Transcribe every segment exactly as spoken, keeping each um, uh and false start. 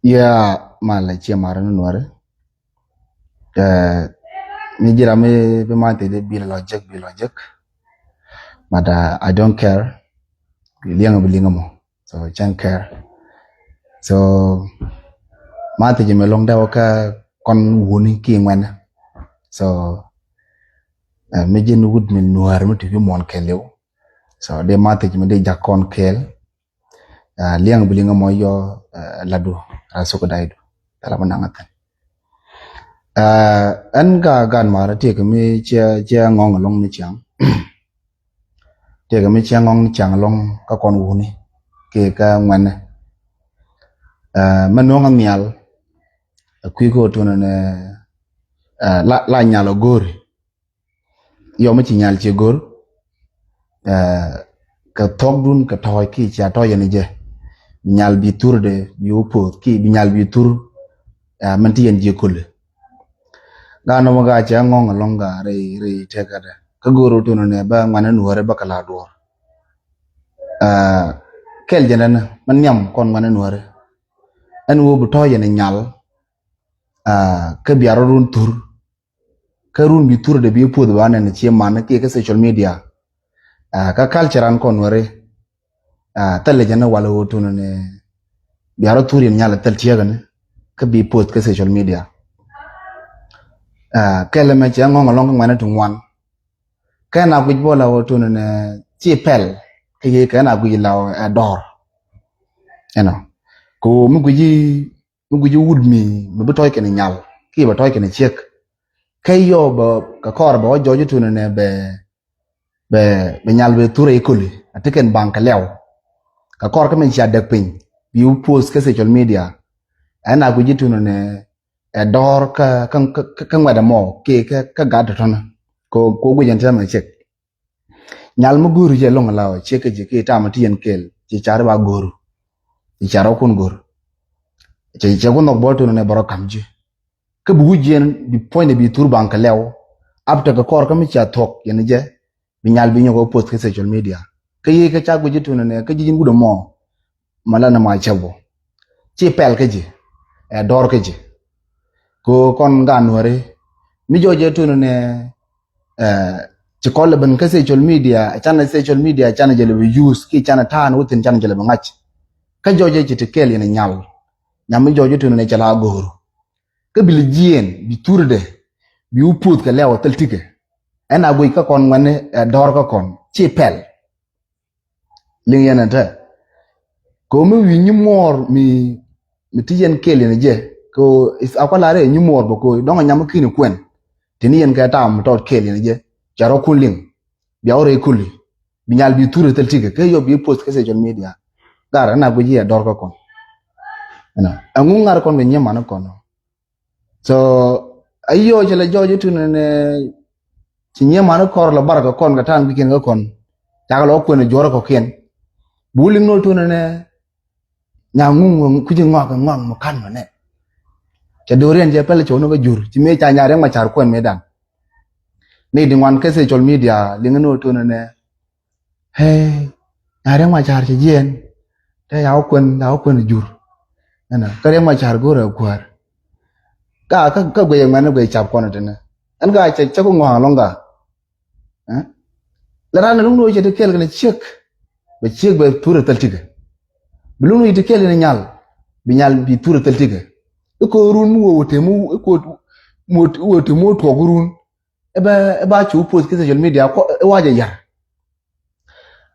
Yeah, malɛ ciɛ marɛ ni nuɔri. Eh, mi jira mi bi ma tidi bi lɔ jek, bi lɔ jek. But uh, I don't care. Bi liɛŋ bi liŋ mɔ. So cɛn care. So ma tidi mi lɔŋ dɛ wä kä kɔn wuni ki ŋuɛn. So uh, mi jin wut mi nuɔri mi ti bi muɔn kɛliw. So de ma tidi mi de jak kɔn kɛl. Ah, liɛŋ bi liŋ mɔ yɔ, ah, ladu ra suk dai du tala mi naŋ a thin. Ah, ɛn ga gan mara tiek mi cia cia ŋɔŋ lɔŋ ni ciaŋ. Tiek mi cia ŋɔŋ ni ciaŋ lɔŋ ka kɔn wuni ki ka ŋuɛnɛ. Ah, mɛ nuɔŋ a nhial a kui̱ ko tun ni, ah, la la nyal a gori. Yɔ mi ci nyal ci gor, eh, kɛ thɔk dun kɛ tɔɔc ki cia tɔɔc yɛn jɛ. Bi nyal bi thur de bi wä poth ki bi nyal bi thur, eh, mɛn ti yɛn jiɛ koli. Gaa nɔmɔ gaa cia ŋɔŋ alɔŋ gaa rɛy rɛy tɛkɛ dɛ kä gor wä tunɛ nɛ bä ŋuanɛ nuɔrɛ bä kɛ la duɔr. Eh, kɛl jɛ nɛnɛ mɛn nhiam kɔn ŋuanɛ nuɔrɛ ɛn wä bi tɔɔc yɛn nyal, eh, kä biarɔ dun thur. Kä run bi thur de bi puɔth ba nɛn cie man kiɛ kä social media. Ah, kä culture an kɔn wɛri. Ah, thɛl jɛ ni wal wä tun ni biarɔ thur in nyal thɛl tiɛk ni kä bi puɔth kä social media. Ah, kɛl mɛ cɛ ŋɔŋ alɔŋ kä ŋuɛn ti ŋuan. Kɛ na guic bɔ la wä tun ni ci pɛl kä yɛ kɛ na guic la wä ɛ dɔr. You know. Ko mi guic mi guic wut mi mi bi tɔc kɛn nyal ki bɛ tɔc kɛn ciek. Kɛ yɔ bɛ kɛ kɔr bɛ wä jɔc tun nɛ bɛ bɛ bɛ nyal bɛ thurɛ ikoli a ti kɛn baŋ kɛ lɛw. Kɛ kɔr kä min cia dɛk piny bi wä post kä social media. Ɛn a guic tun nɛ ɛ dɔr kä kä kä ŋuɛt ɛmɔ ki kä kä gat tɔtɔn ko ko guic ɛn tɛmɛ ciek. Nyal mi go̱o̱ri jɛ lɔŋ la ɔ ciek kä ji̱ ki tam ti yɛn kɛl ci car ba go̱o̱ru. Ci car ɔ kun go̱o̱r. Cɛ cɛ kun nhɔk bɔl tun nɛ bɔrɔ kam ji̱. Kä bi wi̱c yɛn bi puɔ̱ny bi thur baŋ kɛ lɛw. Ap tekɛ kɔr kä mi cia thuɔk yɛn jɛ bi nyal bi nyɔk ɔ post kä social media. Kä yee kä ca guic tun nɛ kä ji̱ ji̱n wut ɛmɔ. Ma la ni ma cɛ bɔ ci pɛl kä ji̱ ɛ dɔr kä ji̱. Ko kɔn gan wari mi jɔ jɛ tun nɛ ɛ ci kɔl ben kä social media can social media can jɛ lɛ bi use ki can tan within can jɛ lɛ bi ŋac. Kä jɔ jɛ ci ti kɛl yɛn nyal nyam mi jɔ jɛ tun nɛ cɛ la go̱o̱r. Kä bi lɛ jiɛn bi thur dɛ bi wä puɔth kɛ lɛw thil tikɛ. Ɛn a guic kä kɔn ŋuɛni ɛ dɔr kä kɔn ci pɛl. Liŋ yɛn ɛn tɛ. Ko mi wi̱i̱ nyi muɔɔr mi mi ti yɛn kɛɛl yɛn jɛ ko is akua lar yɛ nyi muɔɔr bɛ ko dɔŋ a nyam ki̱n kuɛn. Ti ni yɛn kɛ tam mi tɔt kɛɛl yɛn jɛ ca rɔ kun liŋ. Bia wä rɛ kuli bi nyal bi thur thil tikɛ kɛ yɔ bi post kɛ social media. Gar ɛn a guic yɛ dɔr kä kɔn. Ɛŋu ŋar kɔn kɛ nyi man kɔn. So a yio̱o̱ cɛ lɛ jɔɔc itun nɛ ci nyiee man kɔr lɛ barkɛ kɔn kɛ ta̱a̱n kui̱ckiɛn kä kɔn. Cakɛ lɛ wä kuɛn juɔ̱ɔ̱r kɔ̱kiɛn. Bi wä liŋ nol tun nɛ nyaŋ ŋuŋ kui̱ci ŋɔak ŋɔak mɛ ka̱n mɛ nɛ. Cɛ do̱riɛn cɛ pɛl cɛ wä ni kä jur ci mëë ca nyaar yɛn ma ca̱r kuɛn mëë dan. Ni di ŋuan kɛ social media liŋ nol tun nɛ Hey, na Riɛk Macar cɛ jiɛn. Te ya wä kuɛn, ya wä kuɛn jur. Ɛnɔ kä Riɛk Macar go̱rɛ kuäär. Ka kä kä guɛy ŋuɛn guɛy cap kɔn tini. Ɛn ka cɛ cɛ ku ŋɔaŋ lɔŋ ka. Lɛ ran ni luŋ ni wä cɛ ti kɛl kɛ lɛ ciek. Bɛ ciek bɛ thurɛ thäl tikɛ. Bi luŋ ni wä cɛ ti kɛl kɛ lɛ nyal. Bi nyal bi thurɛ thäl tikɛ. Iko run mi wä wä te mi iko wä te mi wä tuɔk run. Ɛ bɛ ɛ ba cu post ki social media kɔ ɛ wajɛ yar.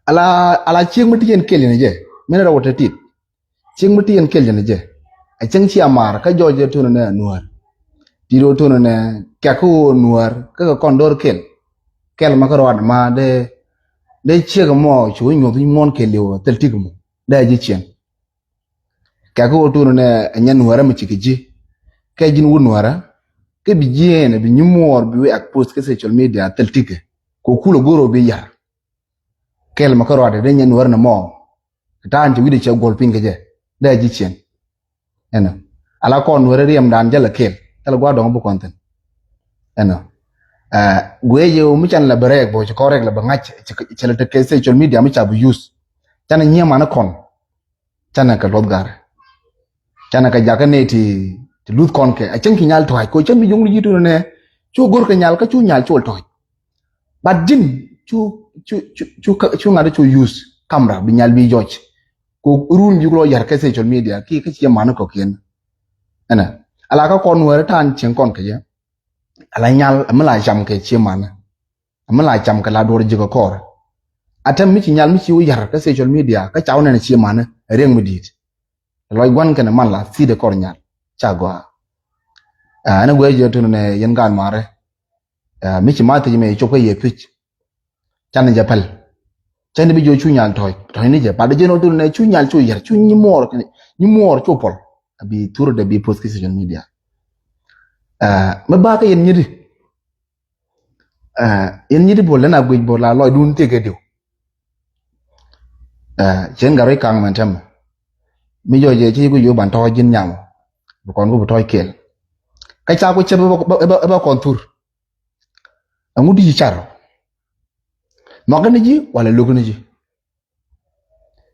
Ala ala ciek mi ti yɛn kel yɛn jɛ min rɛ wä te tit. Ciek mi ti yɛn kel yɛn jɛ. A cieŋ ci a mar kä jɔc jɛ tun nɛ nuäär. Ti ro tun nɛ kɛk kä wä nuäär kä kɛ kɔn dor kel. Kɛl ma kä ruat ma dee dee ciek mɔ cu nyuɔth muɔn kel yɛ wä thil tik mɔ dee ji̱ cieŋ. Kɛ kä wä tunɛ nɛ ɛ nyɛ nuäärä mi ci kɛ ji̱. Kɛ ji̱n wut nuäärä kɛ bi jiɛɛn bi nyi muɔɔr bi wee expose kä social media thil tikɛ. Kɛ kulɛ go̱r ɔ bi yar. Kɛl mɛ kä ruaadɛ dee nyɛ nuäärä nɛ mɔ. Kɛ ta̱a̱n cɛ wi̱cdɛ cɛ guɔl piny kɛ jɛ dee ji̱ ciɛn. Ɛnɔ ala kɔn nuäärä riɛmdan jälɛ kɛl thilɛ gua̱a̱r dɔ̱ŋ bi kɔn thi̱n. Ɛnɔ guiɛ jɛ mi can lɛ bi rɛɛk bɔ ci kɔn rɛɛk lɛ bi ŋa̱c. Cɛ lɛ tekɛ social media mi ca bi use. Canɛ nyiɛ man kɔn. Canɛ kɛ luɔth garɛ. Canɛ kɛ jakä nɛ ti ti luth kɔn kɛ a cäŋ ki nyal tɔ̱a̱c kɛ cäŋ bi juŋ li ji̱ tunɛ nɛ cu go̱r kɛ nyal kä cu nyal col tɔ̱a̱c. But ji̱n cu cu cu cu ŋa̱t cu use camera bi nyal bi jɔc. Ku run bi kulɔ yar kɛ social media ki kä cie man kɔkiɛn. Ɛnɛ ala kä kɔn wɛrɛ tan cieŋ kɔn kɛ jɛ. Ala nyal mi la cam kɛ cie man. Mi la cam kɛ la duɔr ji̱ kɛ kɔr. Atɛm mi ci nyal mi ci wä yar kä social media kä ca wä nɛn cie man riɛŋ mi di̱i̱t. Lɔc gua̱n kɛnɛ man la thi̱i̱dɛ kɔr nyal ca gɔaa. Ɛn guɛ jɛ tun nɛ yɛn gaan marɛ. Mi ci ma thiec mɛ cop kä yɛ pic. Can jɛ pɛl. Can bi jo cu nyal tɔc tɔc ni jɛ pat jɛ nɔ tun nɛ cu nyal cu yɛr cu nyi muɔr nyi muɔr cu pɔl. Abi thur dɛ bi post ki social media. Mi ba kä yɛn nyiri. Yɛn nyiri bol lɛn a guic bol la lɔc dun thiek kɛ diw. Cien gari kaŋ mɛn tɛmɛ. Mi jɔ jɛ ci guic yo ban tɔc ji̱n nyam. Bi kɔn ku bi tɔc kel. Kä ca ku cɛ bä kɔn thur. Ɛŋu di ci car. Mɔkä ni ji̱ wala luk ni ji̱.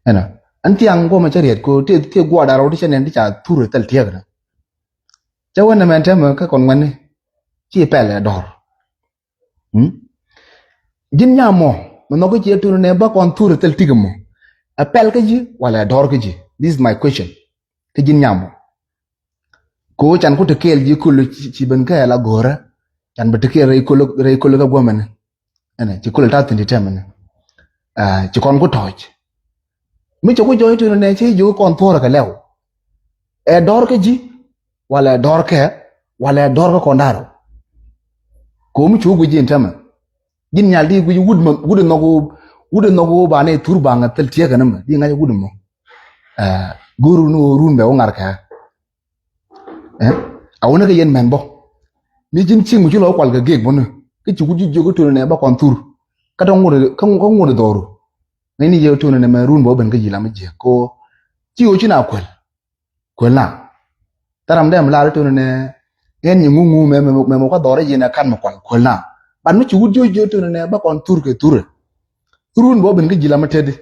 Ɛnɔ ɛn thiaŋ guɔmɛ cä riɛt ko ti ti guɔda rɔw ti cä nɛn ti ca thur thil tiɛk na. Cä wä nɛ mɛn tɛmɛ kä kɔn ŋuɛni ci pɛl ɛ dɔr. Ji̱n nyam mɔ mɛ nhɔk kä ci ɛ tun nɛ bä kɔn thur thil tik mɔ. Ɛ pɛl kä ji̱ wala ɛ dɔr kä ji̱? This is my question. Kä ji̱n nyam mɔ. Ko can ku te kel ji̱ kul ci ben kä la gorä. Can bä te kel rɛy kul rɛy kul kä guɔmɛn. Ɛnɛ ci kul ta thin ti tɛmɛn. Ci kɔn ku tɔc. Mi cɛ ku jɔc tin nɛ ci ji̱ kɔn thuɔrɛ kɛ lɛw. Ɛ dɔr kä ji̱ wala ɛ dɔr kɛ wala ɛ dɔr kä kɔn darɔ. Ko mi cu guic ji̱n tɛmɛ. Ji̱n nyal di guic wut mɛ wut nhɔk wut nhɔk ba nɛ thur ba ŋɛ thil tiɛkɛ ni mɛ di ŋa̱c wut mɔ. Go̱o̱r run run bɛ wä ŋa̱r kɛ. A wä ni kɛ yɛn mɛn bä mi ji̱n cieŋ mi ci lɔ kual kɛ gek bä ni kä ci wut ji̱ jiök kä tönɛ nɛ bä kɔn thur. Kä tɔ ŋot kä ŋot dhɔru. Ŋäcni yɛ tönɛ nɛ mɛ run bä wä ben kä ji̱ lam ji̱ ko ci wä ci na kuɛl. Kuɛl na. Tharam dɛm lar tönɛ nɛ ŋɛn nyi ŋuŋu mɛ mɛ mɛ kä dhɔrɛ ji̱ nɛ kan mɛ kual kuɛl na. Ban mi ci wut ji̱ jiök tönɛ nɛ bä kɔn thur kɛ thurɛ. Run bä ben kä ji̱ lam mi teti.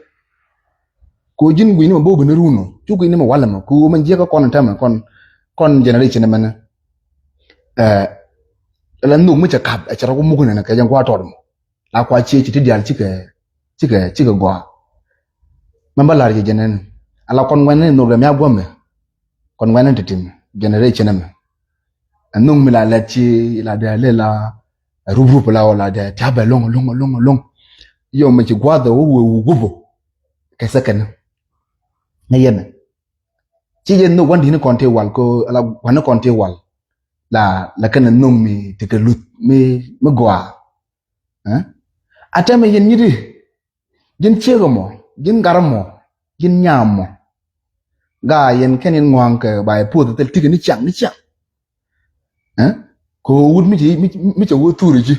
Ko ji̱n gui̱ni mɛ bä ben run ɔ cu gui̱ni mɛ walɛ mɛ ko mɛ jiɛ kä kɔn tɛmɛ kɔn kɔn generation mɛnɛ. Ɛ la nhuk mi cɛ kap ɛ cɛ rɔ muk nɛ kɛ jɛn kua tɔt mɔ la kua cie ci ti dial cikɛ cikɛ cikɛ gɔaa. Mɛ bä lar jɛ jɛn nɛ ala kɔn ŋuɛn ni nhuk dɛ mia guɔmɛ. Kɔn ŋuɛn ni ti tim generation mɛ. Ɛ nhuk mi la lɛt ci la dɛ lɛ la rup rup la wala dɛ tiabɛ loŋ loŋ loŋ loŋ. Yom mi ci guath wä wä wä gup kɛ second. Ni yɛn ci yɛn nhok wan dini kɔn ti wal ko la wan kɔn ti wal. La la kɛn nhok mi ti kɛ luth mi mi gɔaa. A tɛmɛ yɛn nyiti. Ji̱n ciek ɛmɔ ji̱n gat ɛmɔ ji̱n nyam mɔ. Gaa yɛn kɛn yɛn ŋɔaŋ kɛ ba yɛ puɔth thil tikɛ ni ciaŋ ni ciaŋ. Ɛ ko wut mi ci mi cɛ wä thur i̱ ci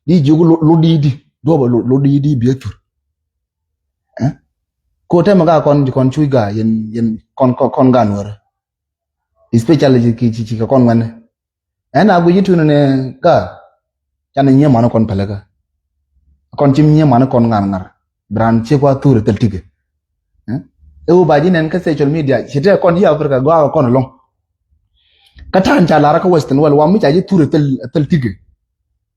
di jiök lo di di duɔpɛ lo di di biɛ thur. Ɛ ko tɛmɛ gaa kɔn kɔn cuc gaa yɛn yɛn kɔn kɔn gaa nuɔrɛ. Especially ci ci ci kɛ kɔn ŋuɛnɛ. Ɛn a guic i̱ tuni ni ka canɛ nyiee mani kɔn pälikä. Kɔn cim nyiee mani kɔn ŋa̱r ŋa̱r bi raan ciek wa thur ɛ thil tikɛ. Ɛ wä ba ji̱ nɛn kä social media ci tɛ kɔn ji̱ Africa gɔaa kɔn ɛlɔ̱ŋ. Kä ta̱a̱n ca lar kä Western world wa mi ca ji̱ thur ɛ thil thil tikɛ.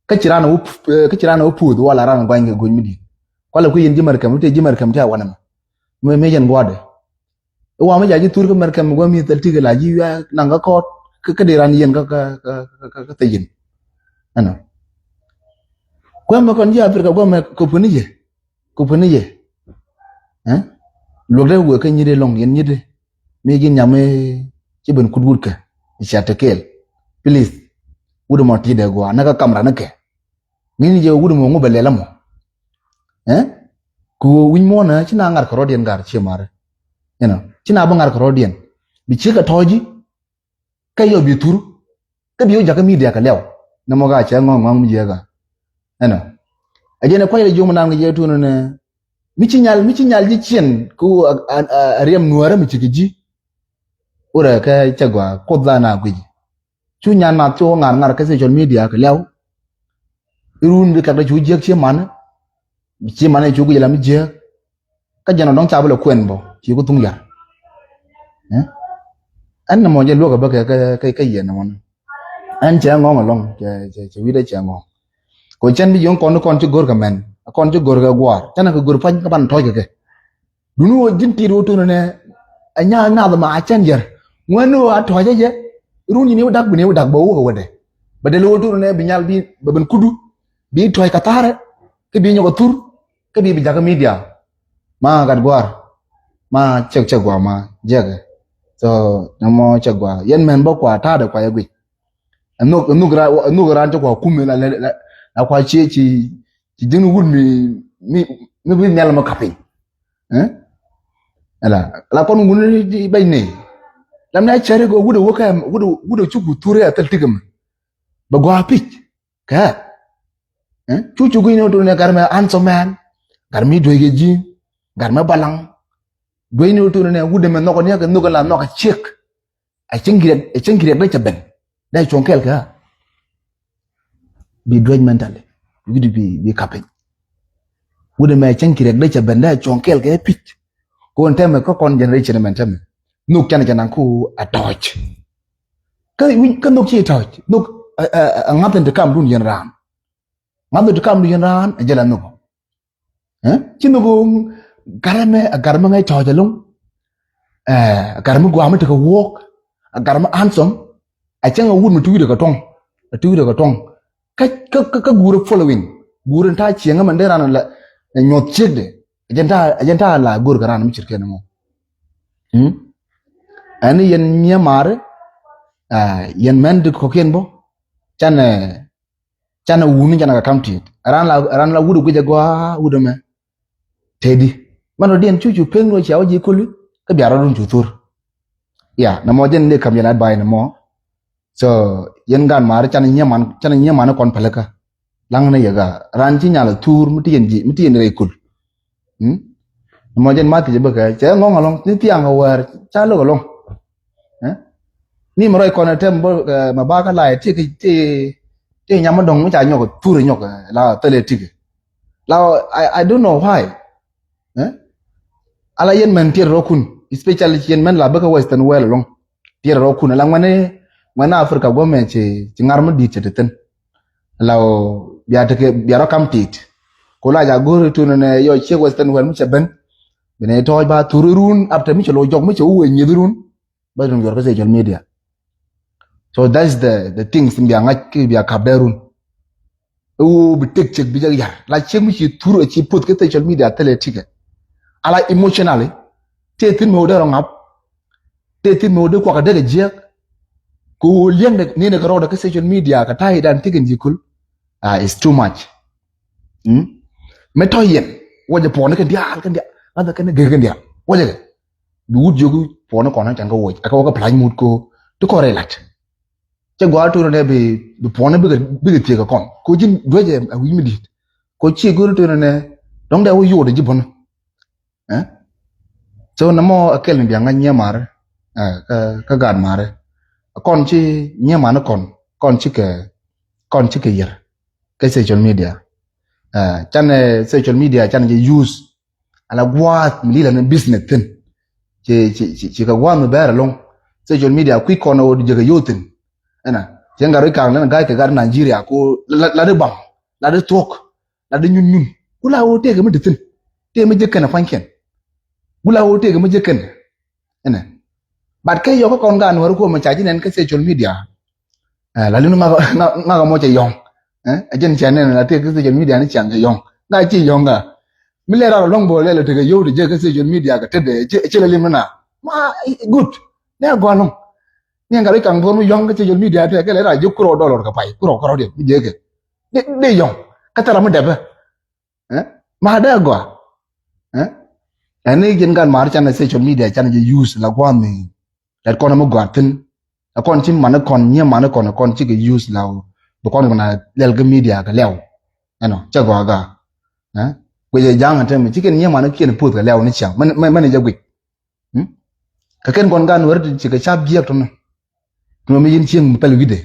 Kä ci raan ɛ wä kä ci raan ɛ wä puɔth wa la raan ɛ guany kɛ guny mi di̱i̱t. Kualɛ kui̱ yɛn ji̱ Mɛrkɛm mi tɛ ji̱ Mɛrkɛm ti a wanɛ mɛ. Mi mi yɛn gua̱dɛ. I̱ wa mi ca ji̱ thur kä Mɛrkɛm mi gua̱ mi thil tikɛ la ji̱ wiaa naŋ kä kɔɔt kä kä dee ran yɛn kä kä kä kä kä thil yɛn. Ɛnɔ. Gua̱ mi kɔn ji̱ Africa gua̱ mi köpä ni yɛ köpä ni yɛ. Ɛ luɔk dee wëë kä nyit dee lɔŋ yɛn nyit dee mi ji̱ nyam mi ci ben kut wut kɛ. Cia te kɛɛl. Please. Wut mɔ ti dee gua̱ näk kä kamra ni kɛ. Ŋi̱n jɛ wut mɔ ŋu bɛ lɛl amɔ. Ɛ ku wi̱ny muɔ̱ɔ̱nä ci na ŋa̱r kɛ rɔ̱diɛn ga̱r cie marɛ. Inɔ ci na bi ŋa̱r kɛ rɔ̱diɛn bi ciek kɛ tɔ̱ɔ̱ci. Kä yɔ bi thur kä bi wä jakä media kɛ lɛw. Nɛ mɔ ka cɛ ŋɔ̱ŋ ŋɔ̱ŋ mi jiɛk a. Ɛnɔ ɛ jɛn ɛ kuac rɛ jiom nan kɛ jɛ tuun nɛ mi ci nyal mi ci nyal ji̱ ciɛn kä a riɛm nuäärä mi ci kɛ ji̱. Wurɛ kɛ cɛ gɔaa kuoth dhan a guic. Cu nyan nath cu ŋa̱r ŋa̱r kä social media kɛ liaw. Irun bi kɛk dee cu jiäk cie mani. Cie mani cu guic la mi jiäk. Kä jɛn ɔ dɔ̱ŋ ca bi lɛ kuɛn bɔ ci ku thuŋ yar. Ɛn nɔmɔ jɛ luɔk a bä kɛ kɛ kɛ yɛn nɔmɔ ni. Ɛn cɛ ŋɔŋ alɔŋ, cɛ cɛ cɛ wi̱dɛ cɛ ŋɔŋ. Ko cɛn bi yɔŋ kɔn kɔn ci go̱r kɛ mɛn, kɔn ci go̱r kɛ gua̱a̱r. Cɛn kɛ go̱r pa̱ny kɛ ban tɔ̱c kɛ kɛ. Duni wä ji̱n tit wä tunɛ nɛ, a nya nath ma a cɛn yɛr. Ŋuɛn ni wä a tɔ̱c a yɛ, run nyin iwä dak bi ni wä dak bä wä kɛ wä dɛ. Bɛ dee lɛ wä tunɛ nɛ bi nyal bi bɛ ben kudu, bi tɔ̱c kɛ tha̱rɛ, kɛ bi nyɔk a thur, kɛ bi bi jakä media. Ma gat gua̱a̱r, ma cɛk cɛk gua̱a̱r ma jɛkɛ. So nɔmɔ cɛk gua̱a̱r yɛn mɛn bä kua ta̱a̱dɛ kua yɛ guic. Ɛnhuk ɛnhuk ra ɛnhuk ran cɛ kua kum la la la kua cie ci ci ji̱n wut mi mi mi bi nhial ma kapiny. Eh? Ɛla ɛla kɔn wuni di bɛny ni. Lam ni a cɛri kɛ wut a wä kɛ wut a wut a cuk ku thuri a thil tikä mi. Bɛ gɔaa pic. Kɛ. Eh? Cu cu gui̱ni wä tuni nɛ gar mɛ handsome man. Gar mi duec kɛ ji̱. Gar mɛ balaŋ. Duec ni wä tuni nɛ wut a mɛ nhɔk ni kɛ nhuk la nhɔk a ciek. A cieŋ kiriɛk a cieŋ kiriɛk dee cɛ ben. Dee cuɔ̱ŋ kɛɛl kɛ. Bi duec mentally. Bi bi bi kapiny. Wut a mɛ a cieŋ kiriɛk dee cɛ ben dee cuɔ̱ŋ kɛɛl kɛ pic. Ko ɛn tɛmɛ kä kɔn generation mɛn tɛmɛ. Nhuk canɛ cɛ naŋ ku a tɔ̱ɔ̱c. Kä wi̱c kä nhuk ci tɔ̱ɔ̱c nhuk a ŋa̱th in ti kam dun yɛn raan. Ŋa̱th in ti kam dun yɛn raan a jɛ la nhuk. Eh? Ci nhuk garɛ mɛ a garɛ mɛ ŋäc tɔ̱ɔ̱c ɛlɔ̱ŋ. Eh, a garɛ mɛ gua̱a̱ mɛ tekɛ wuɔ̱ɔ̱k a garɛ mɛ handsome. A cäŋ a wut mɛ ti wi̱dɛ kɛ tɔ̱ŋ a ti wi̱dɛ kɛ tɔ̱ŋ. Kä kä kä guurɛ following guurɛ ta̱a̱ cieŋä mɛn dee ran la nyuɔth ciekdɛ. A jɛn ta̱a̱ a jɛn ta̱a̱ la go̱r kɛ ran mɛ ce̱tkɛ ni mɔ. Hmm? Ɛn yɛn nyiɛ maari. Ah, yɛn mɛn di kɔkiɛn bä. Canɛ canɛ wuni canɛ kɛ kam tit. Ran la ran la wut guic a gɔaa wut mɛ. Tedi. Mɛn rɔ diɛn cu cu pek ni wä cia wä ji̱ kuli kä bia rɔ dun cu thur. Ya nɔmɔ jɛn ni kam yɛn advice nɔmɔ. So yɛn gan maari canɛ nyiɛ man canɛ nyiɛ man kɔn palikä. Laŋ ni yɛ ga ran ci nyal a thur mi ti yɛn ji̱ mi ti yɛn rɛy kul. Mɔ jɛn ma thiec bä kɛ cɛ ŋɔŋ alɔŋ ni thiaŋ kɛ wɛɛr ca lo̱k alɔŋ. Ni mɛ rɔy kɔn ɛ tɛm bä mɛ ba kä la ɛ ti ti ti nyam dɔŋ mi ca nyɔk thur nyɔk la thilɛ tik. La I, I don't know why. Ala yɛn mɛn tiɛt rɔ kun especially yɛn mɛn la bä kä western world alɔŋ. Tiɛt rɔ kun ala ŋuɛni ŋuɛni Africa guɔmɛ ci ci ŋar mi di̱i̱t cɛ ti thin. Law bia tekɛ bia rɔ kam tit. Ko la ja go̱r tun nɛ yɔ ciek western world mi cɛ ben. Bi nɛ tɔɔc ba thur run after mi cɛ lo jɔk mi cɛ wee nyieth run. Ba run yuɔr kä social media. So that's the the things bia ŋa̱c ki bia kap dee run. Iwu bi tek cek bi jɛ yar la ciek mi ci thur a ci puth kä social media thilɛ tikɛ. Ala emotionally tëë thin mi wä dee rɔ ŋap. Tëë thin mi wä dee kuak a dee kɛ jiɛk. Kɛ wä liɛŋdɛ ni nɛ kɛ rɔɔdɛ kä social media kɛ ta̱a̱ idan tikɛn ji̱ kul. Ah, it's too much. Mɛ tɔ̱ yɛn wä jɛ puɔ̱ni kɛn diaal kɛn diaal ŋa̱thɛ kɛn gek kɛn diaal wä jɛ kɛ. Bi wut jiök puɔ̱ni kɔn cɛn kä woc akɛ wä kä plany mut ko ti kɔn rɛy lat. Cɛ gɔaa tuun rɛ bi bi puɔ̱ni bikɛ bikɛ thiek kɛ kɔn ko ji̱n duecɛ a wi̱i̱ mi di̱i̱t. Ko ci go̱ri tuun rɛ dɔ̱ŋ dɛ wä yot ji̱ buni. Eh? So nɛ mɔ a kɛl ni diaŋ a nyiɛ mar. Eh, kä kä gaat mar. Kɔn ci nyiɛ mar ni kɔn kɔn ci kɛ kɔn ci kɛ yir. Kä social media. Eh, can eh, social media can jɛ use. Ala gua̱a̱th mi lila ni business thin. Ci ci ci ci kɛ gua̱a̱th mi bɛɛr alɔŋ. Social media kui̱ kɔn a wä di jɛ kɛ yothin. Ɛna cɛ ŋa̱r wi̱c ka̱a̱ŋ lɛn ga̱a̱c kɛ gat Nigeria ko la di baŋ la di thuɔ̱k. La di nyun nyun. Ku la wä tëëkɛ mi di thin. Tëëkɛ mi jek kɛn a pua̱nykiɛn. Ku la wä tëëkɛ mi jek kɛn. Ɛnɛ. But kɛ yɔk kä kɔn gan wär kuɔmɛ ca ji̱ nɛn kä social media. Eh, la lin ŋak ŋak mɔ cɛ yɔŋ. Eh, a jɛn cɛ nɛn la tëëkɛ social media ni ciaŋ cɛ yɔŋ. Ŋak ci yɔŋ ŋak. Mi lɛ ral luɔ̱ŋ bɔ lɛ lɛ tekɛ yɔw di jɛ kä social media kɛ tetdɛ ci lɛ lim ni na. Ma good. Nɛ gɔl luɔ̱ŋ. Ni ŋa̱r wi̱c ka̱ŋ buɔ̱r mi yɔ̱ŋ kä social media tɛ kɛ lɛ ra ji̱ kurɔ dollar kɛ pay kurɔ kurɔ diɛ mi jɛ kɛ. Di di yɔ̱ŋ kä thɛra mi dɛpɛ. Eh? Ma dee gɔaa. Eh? Ɛn ni jɛn gan mar canɛ social media canɛ jɛ use la gua̱a̱n mi. Lɛt kɔn mi gɔaa thin. Ɛ kɔn ci mani kɔn nyie mani kɔn kɔn ci kɛ use la wä. Bi kɔn kɛ na lɛl kɛ media kɛ lɛw. Ɛnɔ cɛ gɔaa gaa. Eh? Kuecɛ ja̱a̱ŋ ɛn tɛmɛ ci kɛn nyie mani kiɛn puth kɛ lɛw ni ciaŋ mɛn mɛn jɛ guic. Kä kɛn kɔn gan wär ti cikɛ cap jiɛk tɔnɔ. Tɔnɔ mi yin cieŋ mi pɛl wi̱dɛ.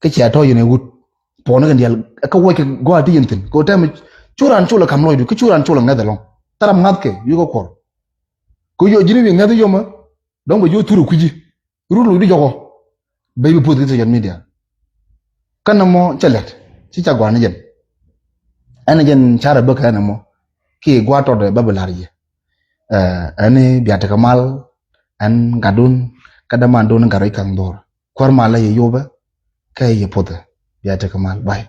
Kä cia tɔ̱ yin ɛ wut. Puɔ̱ni kɛn diaal kä wuɔc kɛ gua̱a̱t ti yin thi̱n kɛ tɛmɛ. Cu ran col ɛ kam lɔcdu kä cu ran col ɛ ŋäth ɛlɔ̱ŋ. Thɛram ŋa̱th kɛ yukɛ kuɔr. Kɛ yɔ ji̱n wi̱i̱ ŋäth yomä. Dɔ̱ŋ bɛ yɔ thur ɛ kui̱ci. Rut loc di jɔkɔ. Bɛ bi poth ki social media. Kä nɛmɔ cɛ lɛt ci ca gua̱n jɛn. Ɛn jɛn carɛ bä kɛ nɛmɔ ki gua̱ tɔt bä bi la̱r yɛ. Ɛn bia tekɛ mal. Ɛn gatdun kä dämandun gat rɔy kaŋ dhɔr. Kuäär malä yɛ yopɛ kɛ yɛ pothɛ. Bia tekɛ mal. Bye.